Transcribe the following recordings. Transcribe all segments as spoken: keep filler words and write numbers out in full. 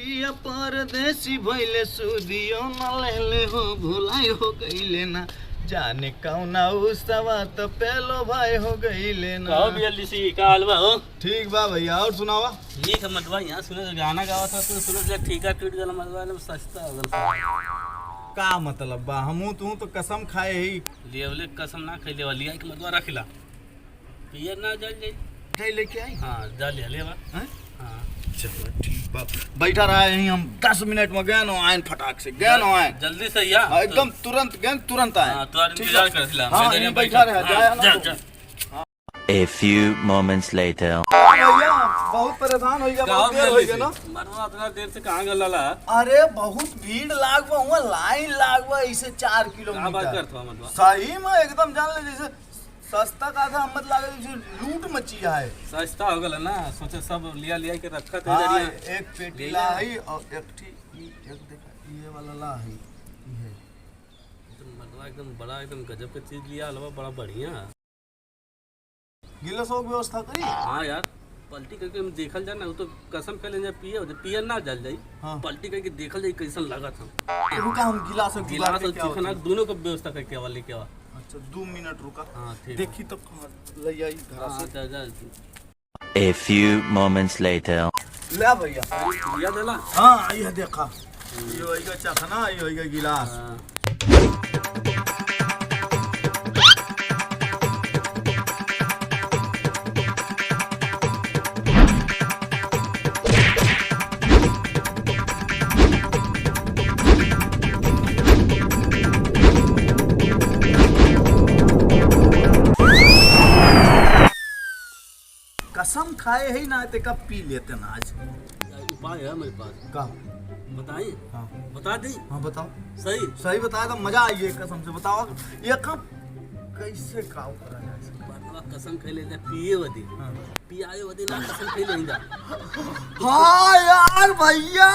ये परदेसी भइले, सुदियो न लेले हो, भुलाई हो गइले ना। जाने कौना उ सवा त पेलो भाई हो गइले ना। कहो B L D C, का हाल बा हो? ठीक बा भइया, और सुनावा? ठीक है मतवा, यहाँ सुने तो गाना गावा था, तू सुने तो ठीका टूट गल मतवा, एकदम सस्ता हो गल। का मतलब बा? हमहू तू तो कसम खाए ही। लेवले कसम ना खइले वाली, आई के मतवा रखिला। पियर ना जल जाई। मिठाई लेके आई? हाँ, जा ले, ले बा। हैं? हाँ। चलो, ठीक बा। बैठा रहा यहीं हम, दस मिनट में गए न आयन फटाक से, गए न आयन। जल्दी से या। हाँ, एकदम तुरंत गए, तुरंत आए। हाँ, तो आदमी ठीक इंतजार बा। कर सिला, हाँ, मैं यहीं इधर बैठा बैठा। रहा, हाँ, जाया ना जा, तू। जा। A few moments later। भइया, बहुत परेशान हो गया, का बहुत देर हो हो गया गया ना। मरवा इतना देर से कहाँ गल लाला? अरे, बहुत भीड़ लाग बा, हुआ लाइन लाग बा, इसे चार का बात किलोमीटर। करत हो, मतलब? सही में एकदम जान ले, जैसे सस्ता का था, हम मतलब जैसे लूट मची है। सस्ता हो गल ना, सोचे सब लिया लिया के रखा था हाँ, इधर यहाँ। एक पेटी ले ला। ला है और एक ठी, ई, एक देखा, ये वाला ला है, ये है। तो मतलब एकदम बड़ा, एकदम गजब के चीज लिया, अलवा बड़ा बढ़िया। गिलासों की व्यवस्था करी? हाँ यार, पलटी करके हम देखल जाए ना, वो तो कसम खा लेंगे, पिए हो, पिए ना जल जाई। हाँ। पलटी करके देखल जाई, कैसन लागत हम। तो रुका, हम गिलास और गिलास जुगाड़ और करके आवत चिकना हई। दोनों का व्यवस्था करके आवा, लेके आवा। अच्छा, दो मिनट रुका। हाँ, ठीक है। देखी तो कहाँ ले आई घर हाँ, से। जा, जा। A few moments later। ले भइया। भइया देला? हाँ, ये देखा। ये होइगा चखना, ये होइगा गिलास। हाँ। कसम खाए ही ना, ते कब पी लेते ना आज। उपाय है मेरे पास। का? बताई? हाँ। बता दी? हाँ, बताओ। सही? सही बताया तो मजा आई है कसम से। बताओ, ये कब, कैसे का करा जाए? बतवा कसम खा ले, पिए वदी। हाँ। पियाए वदी ना, कसम खा ले जा। हाँ यार भइया।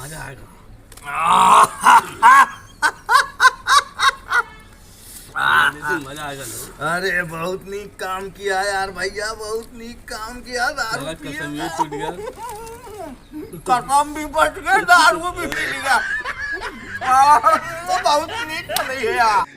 मजा आएगा। मजा आएगा ना। अरे, बहुत नीक काम किया यार भइया, बहुत नीक काम किया। दारू साला पिए कसम ये में। टूट गया। कसम भी बच गए, दारू भी पी लिया। आ, तो बहुत नीक नहीं है यार।